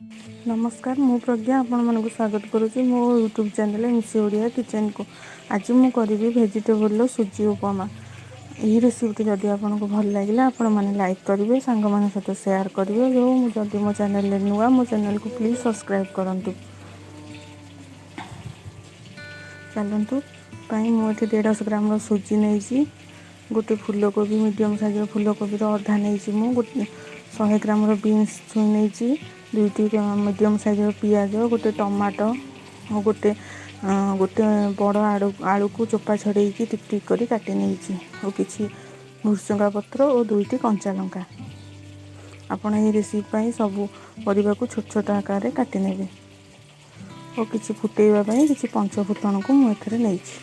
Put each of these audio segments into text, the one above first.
ନମସ୍କାର, ମୁଁ ପ୍ରଜ୍ଞା ଆପଣମାନଙ୍କୁ ସ୍ୱାଗତ କରୁଛି ମୋ YouTube channel M C Odia କିଚେନ୍କୁ। ଆଜି ମୁଁ କରିବି ଭେଜିଟେବୁଲ୍ର ସୁଜି ଉପମା। ଏହି ରେସିପିଟି ଯଦି ଆପଣଙ୍କୁ ଭଲ ଲାଗିଲା, ଆପଣମାନେ ଲାଇକ୍ କରିବେ, ସାଙ୍ଗମାନଙ୍କ ସହିତ ସେୟାର କରିବେ ଏବଂ ଯଦି ମୋ ଚ୍ୟାନେଲରେ ନୂଆ, ମୋ ଚ୍ୟାନେଲକୁ ପ୍ଲିଜ୍ ସବସ୍କ୍ରାଇବ୍ କରନ୍ତୁ। ଚାଲନ୍ତୁ ପାଇଁ ମୁଁ ଏଠି 150 ଗ୍ରାମର ସୁଜି ନେଇଛି। ଗୋଟେ ଫୁଲକୋବି, ମିଡ଼ିୟମ୍ ସାଇଜ୍ର ଫୁଲକୋବିର ଅଧା ନେଇଛି ମୁଁ। ଗୋଟେ 100 ଗ୍ରାମର ବିନ୍ସ ଛୁଇଁ ନେଇଛି, ଦୁଇଟି ମିଡ଼ିୟମ୍ ସାଇଜ୍ର ପିଆଜ, ଗୋଟେ ଟମାଟୋ ଆଉ ଗୋଟେ ବଡ଼ ଆଳୁ, ଆଳୁକୁ ଚୋପା ଛଡ଼େଇକି ଟିକ୍ ଟିକ୍ କରି କାଟି ନେଇଛି, ଆଉ କିଛି ଭୃସଙ୍ଗା ପତ୍ର ଓ ଦୁଇଟି କଞ୍ଚା ଲଙ୍କା। ଆପଣ ଏହି ରେସିପି ପାଇଁ ସବୁ ପରିବାକୁ ଛୋଟ ଛୋଟ ଆକାରରେ କାଟି ନେବେ। ଓ କିଛି ଫୁଟେଇବା ପାଇଁ କିଛି ପଞ୍ଚ ଫୁଟଣକୁ ମୁଁ ଏଥିରେ ନେଇଛି।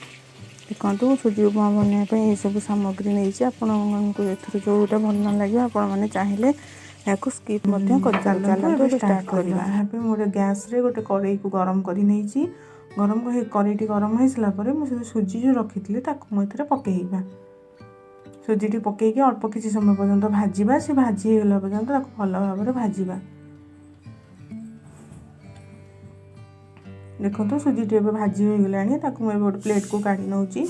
ଦେଖନ୍ତୁ, ସୁଜି ଉପମା ବନେଇବା ପାଇଁ ଏସବୁ ସାମଗ୍ରୀ ନେଇଛି। ଆପଣଙ୍କୁ ଏଥିରୁ ଯେଉଁଟା ଭଲ ନ ଲାଗିବ, ଆପଣମାନେ ଚାହିଁଲେ ଏହାକୁ ସ୍କିପ୍ ମଧ୍ୟ କରିପାରିବେ। ଚାଲନ୍ତୁ ଏବେ ଷ୍ଟାର୍ଟ କରିବା। ଏହା ପାଇଁ ମୁଁ ଗୋଟେ ଗ୍ୟାସ୍ରେ ଗୋଟେ କଡ଼େଇକୁ ଗରମ କରି ନେଇଛି। ଗରମ କଡ଼େଇଟି ଗରମ ହେଇସାରିଲା ପରେ ମୁଁ ସେ ସୁଜି ଯେଉଁ ରଖିଥିଲି, ତାକୁ ମୁଁ ଏଥିରେ ପକାଇବା। ସୁଜିଟି ପକାଇକି ଅଳ୍ପ କିଛି ସମୟ ପର୍ଯ୍ୟନ୍ତ ଭାଜିବା। ସେ ଭାଜି ହେଇଗଲା ପର୍ଯ୍ୟନ୍ତ ତାକୁ ଭଲ ଭାବରେ ଭାଜିବା। ଦେଖନ୍ତୁ, ସୁଜିଟି ଏବେ ଭାଜି ହୋଇଗଲାଣି। ତାକୁ ମୁଁ ଏବେ ଗୋଟେ ପ୍ଲେଟ୍କୁ କାଢ଼ି ନେଉଛି।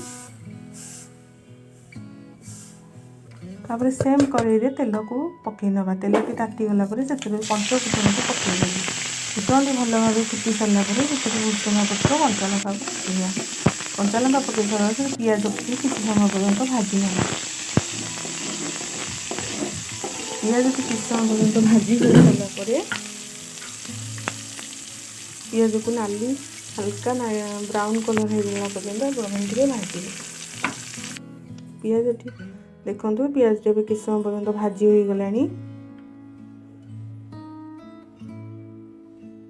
ତାପରେ ସେମ୍ କଡ଼େଇରେ ତେଲକୁ ପକାଇ ନେବା। ତେଲଟି ତାତିଗଲା ପରେ ସେଥିରେ ପଞ୍ଚ ଫୁଟଣକୁ ପକାଇଦେବି। ଫୁଟଣଟି ଭଲ ଭାବେ ଫୁଟି ସାରିଲା ପରେ ସେଥିରେ ଭୃସଙ୍ଗା ପତ୍ର, କଞ୍ଚା ଲଙ୍କାକୁ ପକାଇବା। କଞ୍ଚା ଲଙ୍କା ପକାଇ ସାରିଲା ପରେ ପିଆଜ ପକାଇ କିଛି ସମୟ ପର୍ଯ୍ୟନ୍ତ ଭାଜି ନେବା। ପିଆଜଟି କିଛି ସମୟ ପର୍ଯ୍ୟନ୍ତ ଭାଜି ହୋଇସାରିଲା ପରେ, ପିଆଜକୁ ନାଲି ହାଲକା ବ୍ରାଉନ୍ କଲର୍ ହେଇଗଲା ପର୍ଯ୍ୟନ୍ତ ଆପଣମାନେ ଟିକେ ଭାଜିବେ ପିଆଜଟି। ଦେଖନ୍ତୁ, ପିଆଜଟି ଏବେ କିଛି ସମୟ ପର୍ଯ୍ୟନ୍ତ ଭାଜି ହୋଇଗଲାଣି।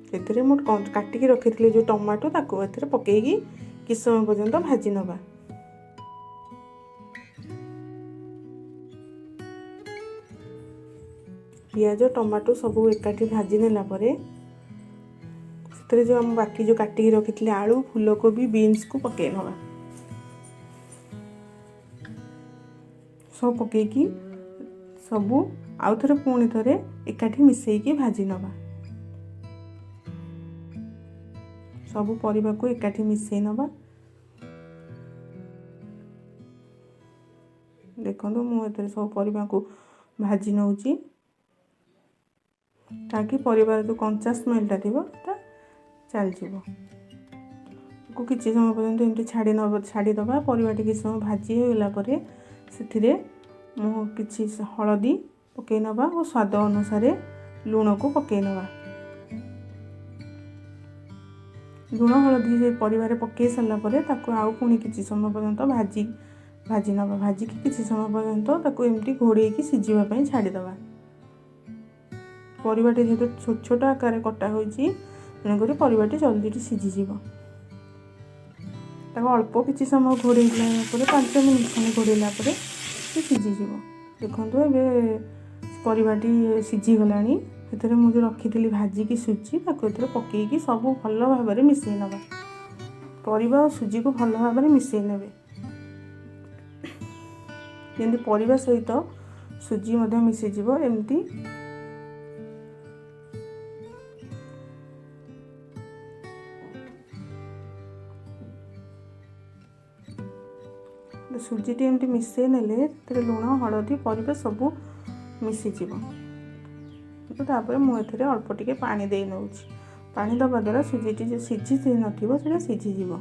ସେଥିରେ ମୁଁ କାଟିକି ରଖିଥିଲି ଯେଉଁ ଟମାଟୋ, ତାକୁ ଏଥିରେ ପକାଇକି କିଛି ସମୟ ପର୍ଯ୍ୟନ୍ତ ଭାଜି ନେବା। ପିଆଜ, ଟମାଟୋ ସବୁ ଏକାଠି ଭାଜି ନେଲା ପରେ ସେଥିରେ ଯେଉଁ ଆମ ବାକି ଯେଉଁ କାଟିକି ରଖିଥିଲେ ଆଳୁ, ଫୁଲକୋବି, ବିନ୍ସକୁ ପକାଇ ନେବା। ସବୁ ପକାଇକି ସବୁ ଆଉ ଥରେ ପୁଣି ଥରେ ଏକାଠି ମିଶାଇକି ଭାଜି ନେବା। ସବୁ ପରିବାକୁ ଏକାଠି ମିଶାଇ ନେବା। ଦେଖନ୍ତୁ, ମୁଁ ଏଥିରେ ସବୁ ପରିବାକୁ ଭାଜି ନେଉଛି, ତାକି ପରିବାର ଯେଉଁ କଞ୍ଚା ସ୍ମେଲଟା ଥିବ, ସେଟା ଚାଲିଯିବ। ତାକୁ କିଛି ସମୟ ପର୍ଯ୍ୟନ୍ତ ଏମିତି ଛାଡ଼ିଦେବା। ପରିବାଟି କିଛି ସମୟ ଭାଜି ହୋଇଗଲା ପରେ ସେଥିରେ ମୁଁ କିଛି ହଳଦୀ ପକାଇ ନେବା ଓ ସ୍ୱାଦ ଅନୁସାରେ ଲୁଣକୁ ପକାଇ ନେବା। ଲୁଣ ହଳଦୀ ସେ ପରିବାରେ ପକାଇ ସାରିଲା ପରେ ତାକୁ ଆଉ ପୁଣି କିଛି ସମୟ ପର୍ଯ୍ୟନ୍ତ ଭାଜି ନେବା। ଭାଜିକି କିଛି ସମୟ ପର୍ଯ୍ୟନ୍ତ ତାକୁ ଏମିତି ଘୋଡ଼େଇକି ସିଝିବା ପାଇଁ ଛାଡ଼ିଦେବା। ପରିବାଟି ଯେହେତୁ ଛୋଟ ଛୋଟ ଆକାରରେ କଟା ହୋଇଛି, ତେଣୁକରି ପରିବାଟି ଜଲ୍ଦି ସିଝିଯିବ। ତାକୁ ଅଳ୍ପ କିଛି ସମୟ ଘୋଡ଼େଇଲା ପରେ, 5 ମିନିଟ୍ ଖଣ୍ଡେ ଘୋଡ଼େଇଲା ପରେ ସେ ସିଝିଯିବ। ଦେଖନ୍ତୁ, ଏବେ ପରିବାଟି ସିଝିଗଲାଣି। ସେଥିରେ ମୁଁ ଯେଉଁ ରଖିଥିଲି ଭାଜିକି ସୁଜି, ତାକୁ ଏଥିରେ ପକାଇକି ସବୁ ଭଲ ଭାବରେ ମିଶାଇ ନେବା। ପରିବା ଆଉ ସୁଜିକୁ ଭଲ ଭାବରେ ମିଶାଇ ନେବେ, ଯେମିତି ପରିବା ସହିତ ସୁଜି ମଧ୍ୟ ମିଶିଯିବ ଏମିତି। ସୁଜିଟି ଏମିତି ମିଶାଇ ନେଲେ ସେଥିରେ ଲୁଣ, ହଳଦୀ, ପରିବା ସବୁ ମିଶିଯିବ। ତାପରେ ମୁଁ ଏଥିରେ ଅଳ୍ପ ଟିକେ ପାଣି ଦେଇ ନେଉଛି। ପାଣି ଦେବା ଦ୍ୱାରା ସୁଜିଟି ଯେଉଁ ସିଝି ନଥିବ, ସେଇଟା ସିଝିଯିବ।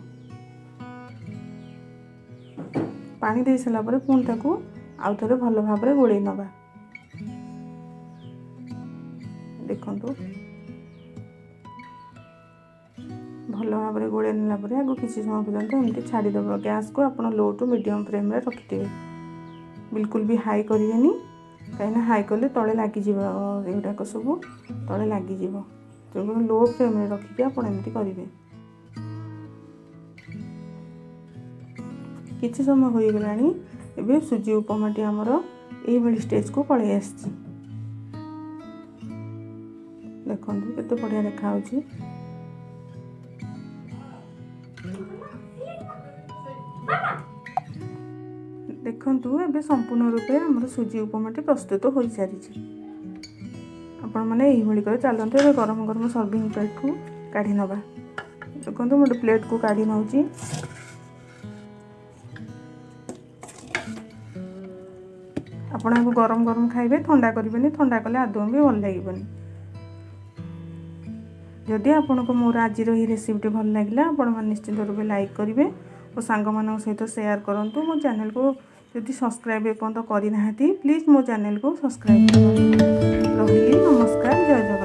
ପାଣି ଦେଇ ସାରିଲା ପରେ ପୁଣି ତାକୁ ଆଉ ଥରେ ଭଲ ଭାବରେ ଗୋଳେଇ ନେବା। ଦେଖନ୍ତୁ, ଭଲ ଭାବରେ ଗୋଳେଇ ନେଲା ପରେ ଆକୁ କିଛି ସମୟ ପର୍ଯ୍ୟନ୍ତ ଏମିତି ଛାଡ଼ିଦେବ। ଗ୍ୟାସ୍କୁ ଆପଣ ଲୋ ଟୁ ମିଡ଼ିୟମ୍ ଫ୍ଲେମ୍ରେ ରଖିଥିବେ, ବିଲକୁଲ ବି ହାଇ କରିବେନି, କାହିଁକିନା ହାଇ କଲେ ତଳେ ଲାଗିଯିବ, ଏଗୁଡ଼ାକ ସବୁ ତଳେ ଲାଗିଯିବ। ତେଣୁ ଲୋ ଫ୍ଲେମ୍ରେ ରଖିକି ଆପଣ ଏମିତି କରିବେ। କିଛି ସମୟ ହୋଇଗଲାଣି। ଏବେ ସୁଜି ଉପମାଟି ଆମର ଏଇଭଳି ଷ୍ଟେଜ୍କୁ ପଳେଇ ଆସିଛି। ଦେଖନ୍ତୁ, କେତେ ବଢ଼ିଆ ଦେଖାହେଉଛି। ଦେଖନ୍ତୁ, ଏବେ ସମ୍ପୂର୍ଣ୍ଣ ରୂପେ ଆମର ସୁଜି ଉପମାଟି ପ୍ରସ୍ତୁତ ହୋଇସାରିଛି। ଆପଣମାନେ ଏଇଭଳି କରି ଚାଲନ୍ତୁ, ଏବେ ଗରମ ଗରମ ସର୍ଭିଂ ପ୍ଲେଟ୍କୁ କାଢ଼ି ନେବା। ଦେଖନ୍ତୁ, ମୁଁ ଗୋଟେ ପ୍ଲେଟ୍କୁ କାଢ଼ି ନେଉଛି। ଆପଣ ଏହାକୁ ଗରମ ଗରମ ଖାଇବେ, ଥଣ୍ଡା କରିବେନି। ଥଣ୍ଡା କଲେ ଆଦୌ ବି ଭଲ ଲାଗିବନି। ଯଦି ଆପଣଙ୍କୁ ମୋର ଆଜିର ଏହି ରେସିପିଟି ଭଲ ଲାଗିଲା, ଆପଣମାନେ ନିଶ୍ଚିନ୍ତ ରୂପେ ଲାଇକ୍ କରିବେ ଓ ସାଙ୍ଗମାନଙ୍କ ସହିତ ସେୟାର କରନ୍ତୁ। ମୋ ଚ୍ୟାନେଲକୁ ଯଦି ସବସ୍କ୍ରାଇବ୍ ଏପର୍ଯ୍ୟନ୍ତ କରିନାହାନ୍ତି, ପ୍ଲିଜ୍ ମୋ ଚ୍ୟାନେଲକୁ ସବସ୍କ୍ରାଇବ୍ କରନ୍ତୁ। ରହିଲି, ନମସ୍କାର, ଜୟ ଜଗନ୍ନାଥ।